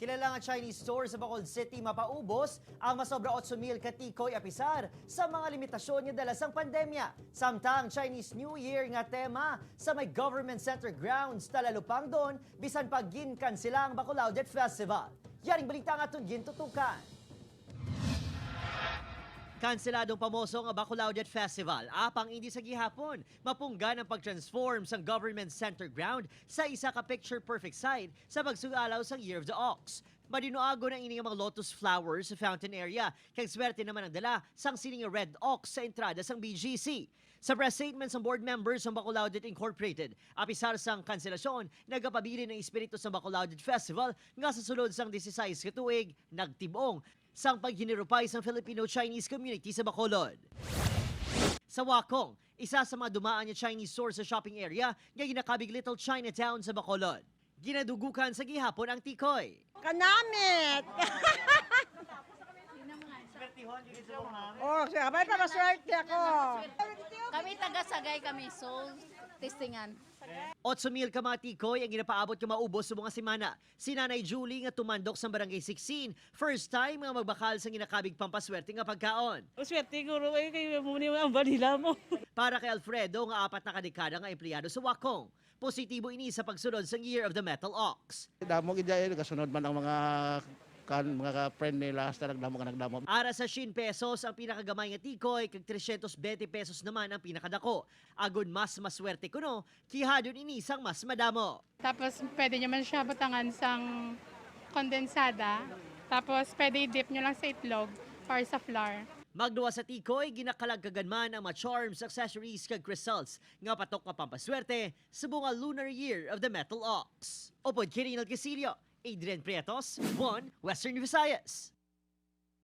Kilala nga Chinese store sa Bacolod City mapaubos ang masobra 8,000 ka tikoy apisar sa mga limitasyon nga dala sang pandemya. Samtang Chinese New Year nga tema sa may Government Center grounds talalupang doon bisan pa ginkansela ang Bacolaodiat Festival. Yaring balita nga aton gintutukan. Kanseladong pamoso nga Bacolaodiat Festival, apang hindi sa gihapon, mapunggan ang pag-transform sang Government Center Ground sa isa ka picture perfect site sa pagsugalaw sang Year of the Ox. Madinuago na ini nga mga lotus flowers sa fountain area, kag swerte naman ang dala sang sining nga red ox sa entrada sang BGC. Sa press statement sang board members sang Bacolaodiat Incorporated, apisar sang kanselasyon, nagapabili ng espiritu sang Bacolaodiat Festival nga sa sulod sang 16 ka tuig, nagtibong sang paghinirupay sang Filipino-Chinese community sa Bacolod. Sa Wakong, isa sa mga dumaan nga Chinese store sa shopping area nga ginakabig Little Chinatown sa Bacolod. Ginadugukan sa gihapon ang tikoy. Kanamit! Oh, sabay pa maswerte ako. Kami taga-sagay kami, so testingan. 8,000 ka mga tikoy ang ginapaabot nga maubos sa mga semana. Si Nanay Julie nga tumandok sa Barangay 16, first time nga magbakal sa ginakabig pampaswerte nga pagkaon. O swerte guro eh, kayo mo ni ang balila mo. Para kay Alfredo nga 4 na kadekada nga empleyado sa Wakong, positibo ini sa pagsunod sa Year of the Metal Ox. Damo gid ay kasunod man ang mga kan mga friend nila hasta nagdamo ka nagdamo. Ara sa 100 pesos ang pinakagamay nga tikoy kag 320 pesos naman ang pinakadako. Agon mas maswerte kuno, kihadon ini sang mas madamo. Tapos pwede nyo man siya butangan sang kondensada. Tapos pwede i-dip nyo lang sa itlog or sa flour. Magduwa sa tikoy, ginakalagkagan man ang mga charms, accessories kag crystals nga patok nga pampaswerte sa bunga Lunar Year of the Metal Ox. Upod kini Casilio, Adrian Prietos, 1 Western Visayas.